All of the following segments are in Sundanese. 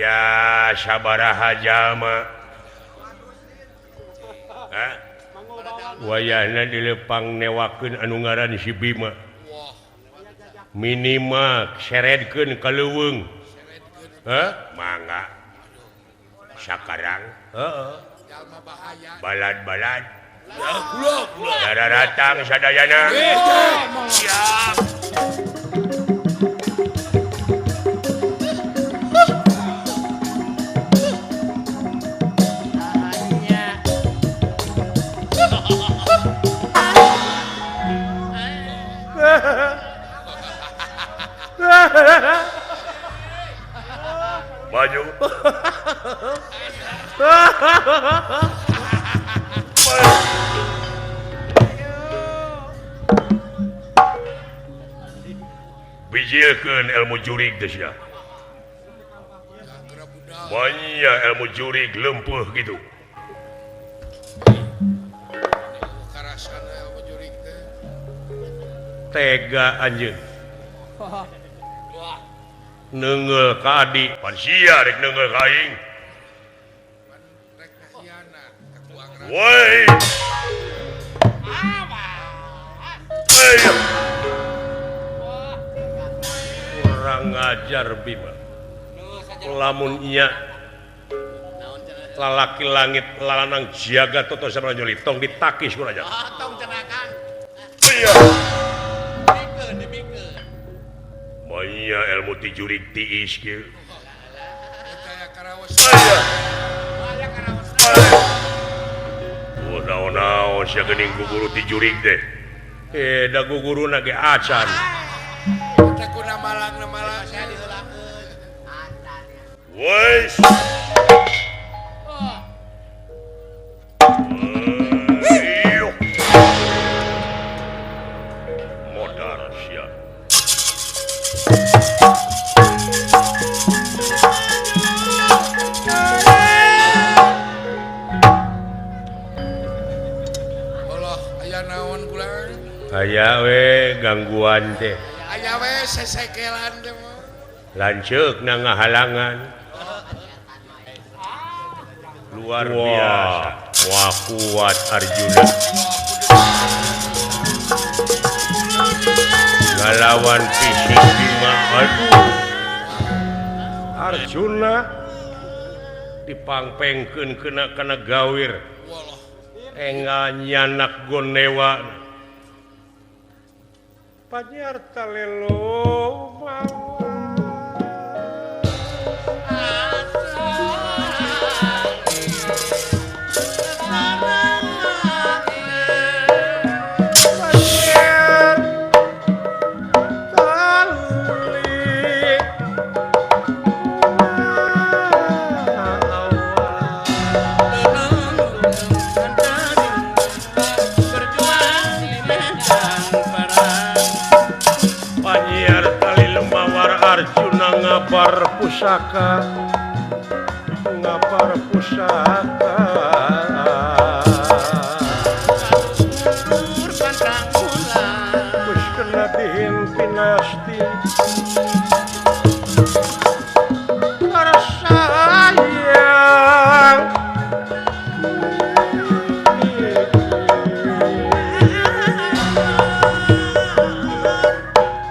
Aya sabaraha jalma. Hah? Wayahna dilepang newakeun anu ngaran si Bima. Minimal seredkeun ka leuweung. Hah? Mangga. Sakarang. Heeh. Balad-balad. Daratang sadayana. Siap. Maju. Bijilkeun ilmu jurig teh sia. Banyak ilmu jurig lempeuh gitu. Tega anjeun. Neunggeul ka adi, pan sia rek neunggeul ka aing. Woi. Kurang ngajar Bima. Lamun nya lalaki langit lalanang jaga toto sabrajoli tong ditakis ku aja. Tong cenah. Iya. Banyak ilmu ti jurig tiis kieu. Oh, naon-naon sia geuning guguru ti jurig teh. Eh, da guguruna ge acan. Teh kuna malang malang sia diheulakeun. Woi. Modar sia. Allah, aya naon kula? Aya we gangguan teh. Aya we sesekelan teh mah. Lanceuk na ngahalangan. Luar biasa. Wah, kuat Arjuna. Ngalawan fisik Bima. Aduh. Arjuna dipangpengkeun kena kana gawir. Engal nyanak gonewa. Panyarta lelo mawa. Arjuna ngabar pusaka, ngabar pusaka. Wis kena dihimpinasti sayang.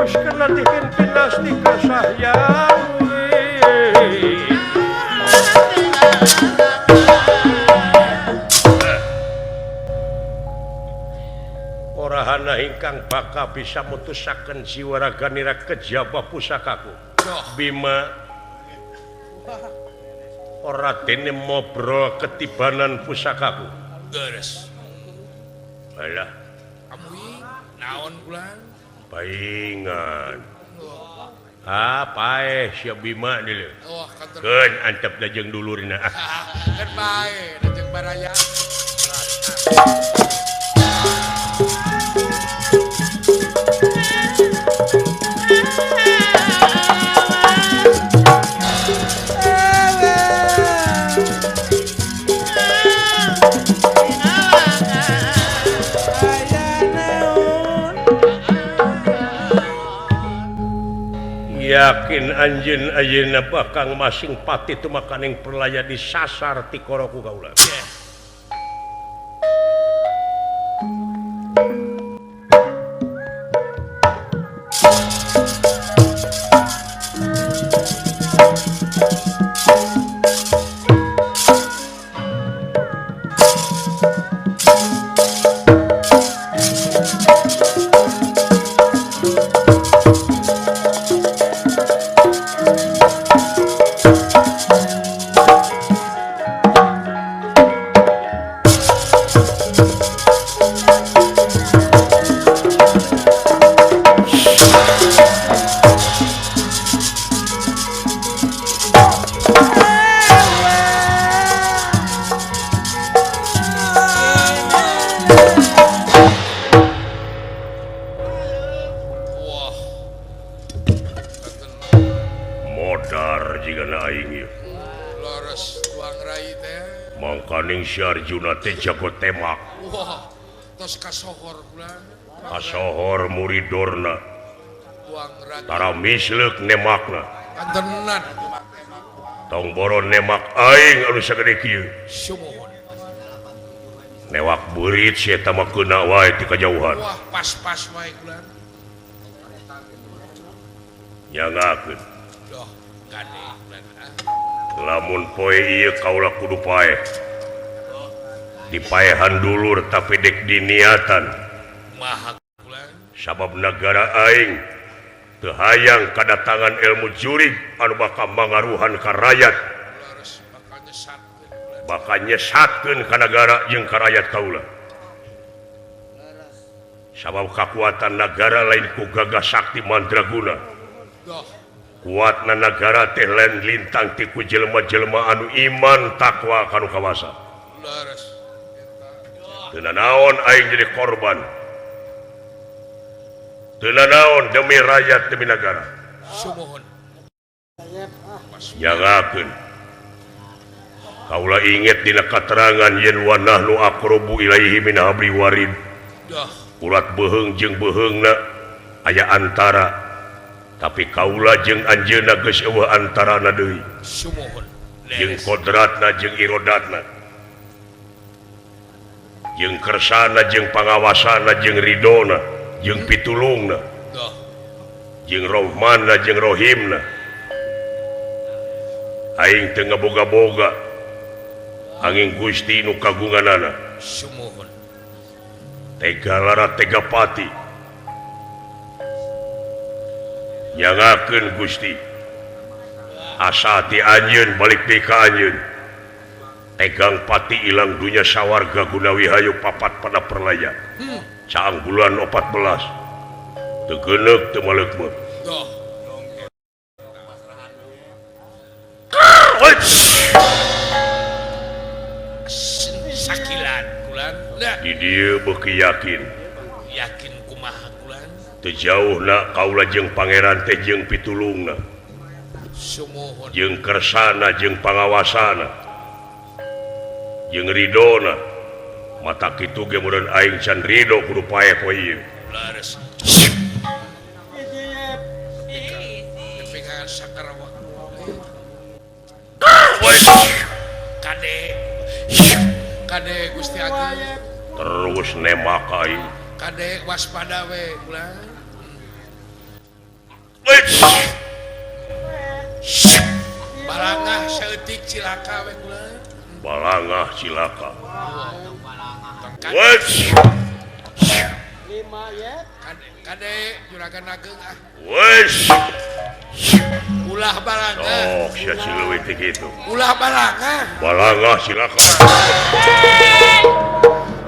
Wis kena dihimpinasti sayang. Orahana ingkang bakal bisa mutusaken jiwa raganira kejaba pusakaku. Bima ora dene mobrol ketibanan pusakaku. Deres. Alah. Amuy naon kula? Paingan. Ah, paeh sia Bima deuleu. Oh, kantor. Keun antep da jeung dulurna. Keun bae da jeung baraya. Yakin anjeun ayeuna bakal masing pati tumakaning perlaya disasar ti koroku kaula. Arjuna teh jago tembak. Wah, tos kasohor kula. Kasohor murid Dorna. Tara misleuk nemakna. Kantenan. Tong boro nemak aing anu sagede kieu. Sumuhun. Newak beurit si eta mah keuna wae ti kajauhan. Wah, pas-pas wae kula. Nyangakeun. Doh, gade. Lamun poe ieu kaula kudu paeh. Dipaehan dulur tapi dek diniatan. Sabab negara aing teu hayang kadatangan ilmu jurig anu bakal mangaruhan ka rakyat, bakal nyesatkeun ka nagara jeung ka rakyat kaula. Sabab kakuatan nagara lain ku gagah sakti mandraguna. Kuatna nagara teh lain lintang ti ku jelema-jelema anu iman takwa kanu kawasa. Teu naon aing jadi korban. Teu naon demi rakyat demi negara. Sumuhun. Nyangakeun. Kaula inget dina katerangan yen wa nahnu aqrabu ilaihi min hablil warid. Urat beuheung jeung beuheungna aya antara. Tapi kaula jeung anjeunna geus eueuh antarana deui. Sumuhun. Jeung kodratna jeung irodatna. Jeung kersana jeung pangawasana jeung ridona jeung pitulungna jeung rohmana jeung rohimna. Aing teu ngaboga-boga angin Gusti nu kagunganana. Sumuhun. Tega lara tega pati. Nyangakeun Gusti. Asa ti anjeun balik deui ka anjeun. Tegang pati ilang dunya sawarga gunawi hayu papat pada perlaya. Caang bulan 14. Teu geuneuk teu maleukmeuk. Sakilan kulan. Di dieu beuki yakin. Yakin kumaha kulan? Teu jauhna kaula jeung pangeran teh jeung pitulungna. Sumuhun. Jeung kersana jeung pangawasana. Jeung ridona. Mata kitu ge meureun aing can rido kudu paeh poe ieu. Leres. Nepi ka Sakarawak. Kade. Kade Gusti Agung. Terus nemak aing. Kade waspada we ulah. Balangah saeutik cilaka we ulah. Balangah cilaka. Kade juragan ageng ah. Wes. Ulah balangah. Oh, sia cileuwit teh kitu. Ulah balangah. Balangah cilaka.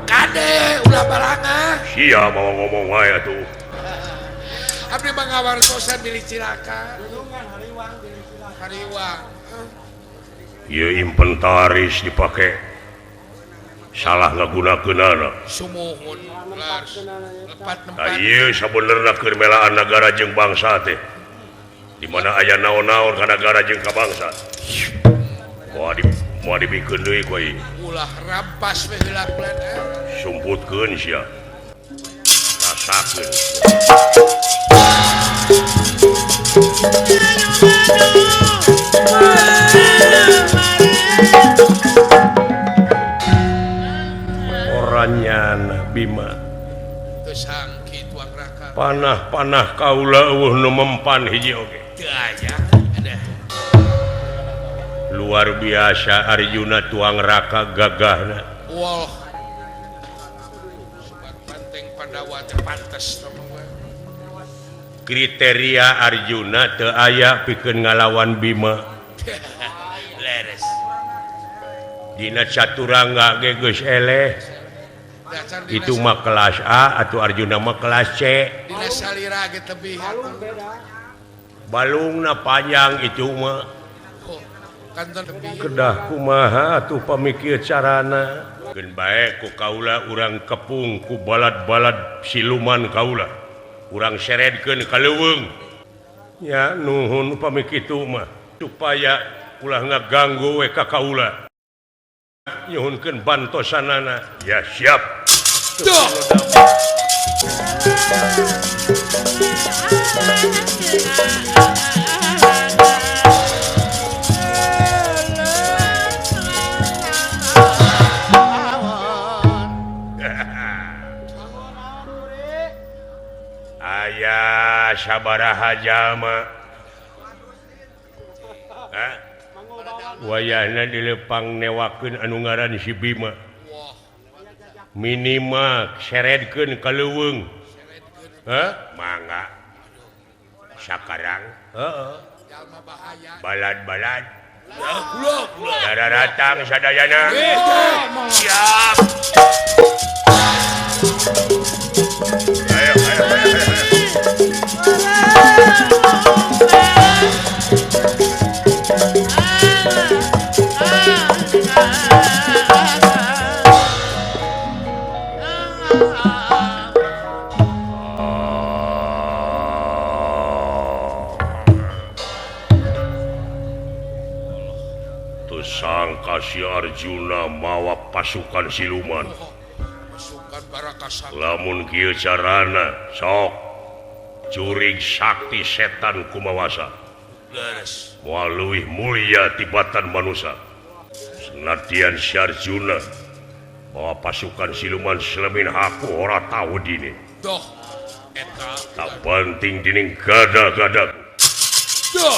Kade ulah balangah. Sia mau ngomong wae atuh. Abdi mangawartosan bilih cilaka. Hariwang bilih cilaka. Hariwang. Ieu inventaris dipake salah ngagunakeunana. Sumuhun lepat nempat. Ieu sabenerna keur melaan nagara jeung bangsa teh. Di mana aya naon-naon ka nagara jeung ka bangsa. Moal dibikeun deui ku ieu. Ulah rampas we heula plan. Sumputkeun sia. Rasakeun. Panah-panah kaula eueuh nu mempan hiji oge. Teu aya. Luar biasa Arjuna tuang raka gagahna. Wah. Sobat banteng Pandawa teh pantes. Kriteria Arjuna teu aya pikeun ngalawan Bima. Leres. Dina caturangga ge geus eleh. Itu mah kelas A atau Arjuna mah kelas C. Dina salira ge tebih. Balungna panjang itu mah. Kedah kumaha atuh pamikir carana. Keun bae ku kaula urang kepung ku balad-balad siluman kaula. Urang seredkeun ka leuweung. Nya nuhun upami kitu mah supaya ulah ngaganggu we ka kaula. Nyuhunkeun bantosanana. Ya siap. Duh. Aya sabaraha jalma. Wayahna dilepang newakeun anu ngaran si Bima. Minimal seredkeun ka leuweung. Heh, mangga. Sakarang, heeh. Balad-balad. Daratang sadayana. Siap. Ayo, ayo, ayo, ayo. Tersangka si Arjuna mawa pasukan siluman. Lamun kieu carana sok jurig sakti setan kumawasa. Moal leuwih mulia tibatan manusia. Senatian si Arjuna mawa pasukan siluman selemin haku ora tahu dini. Doh, eta tak banting dining gada-gada. Doh.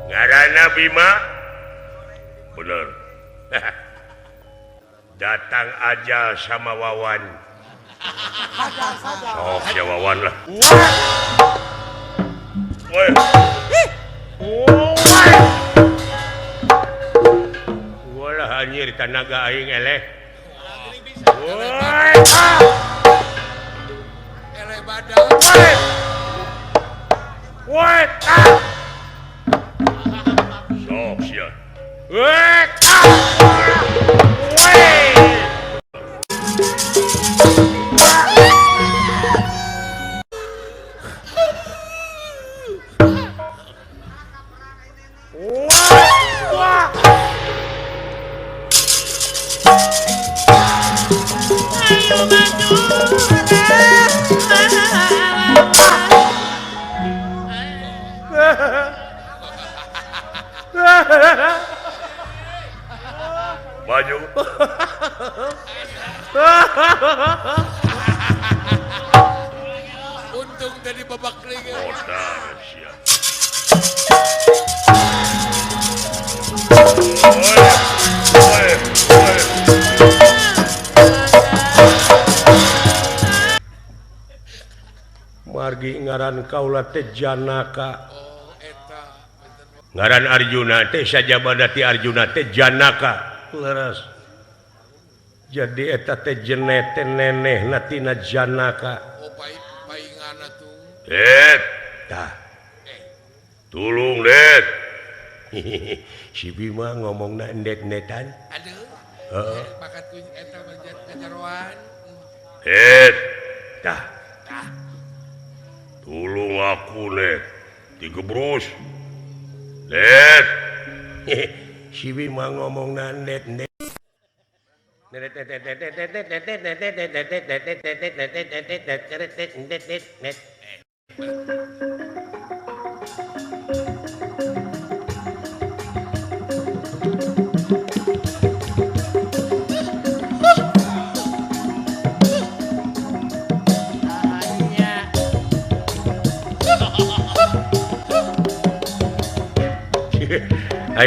Ngaranna Bima? Bener. Datang aja sama Wawan. Sok ya Wawan lah. Woi. Walah anjir tanaga aing eleh. Woi. Eleh badan. Woi. Sok sia. Woi. Maju. Untung tadi babak lagi. Modar sia. Margi ngaran kaula teh Janaka. Oh, eta. Ngaran Arjuna teh sajabana ti Arjuna teh Janaka. Leres. Jadi eta teh jene teh nenehna tina Janaka. Oh, paingana tuh. Tah. Tulung, Det. Si Bima ngomongna endet-endetan. Aduh. Heeh. Bakat ku eta mah jajaroan. Tah. Tah. Tulung aku, Net. Digebrus. Let. Si Bima ngomong net net. Net.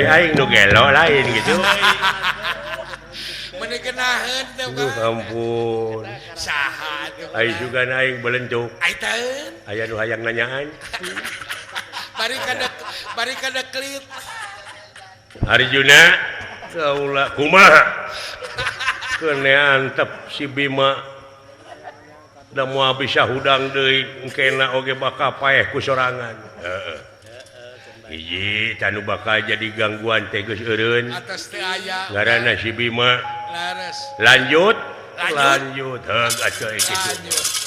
Aing nu gelo lain gitu. Meuni geunaheun teh Duh ampun. Saha atuh? Ai juga aing belentuk. Ai taeun. Aya nu hayang nanyaan. Bari kada klit. Arjuna kaula kumaha? Keune antep si Bima. Da moal bisa hudang deui engkena oge bakal paeh ku sorangan. Heeh. Hiji tanu bakal jadi gangguan teh geus eureun. Atas teh aya. Ngaranna si Bima. Lares. Lanjut. Lanjut. Lanjut. Heug atuh kitu. Lanjut.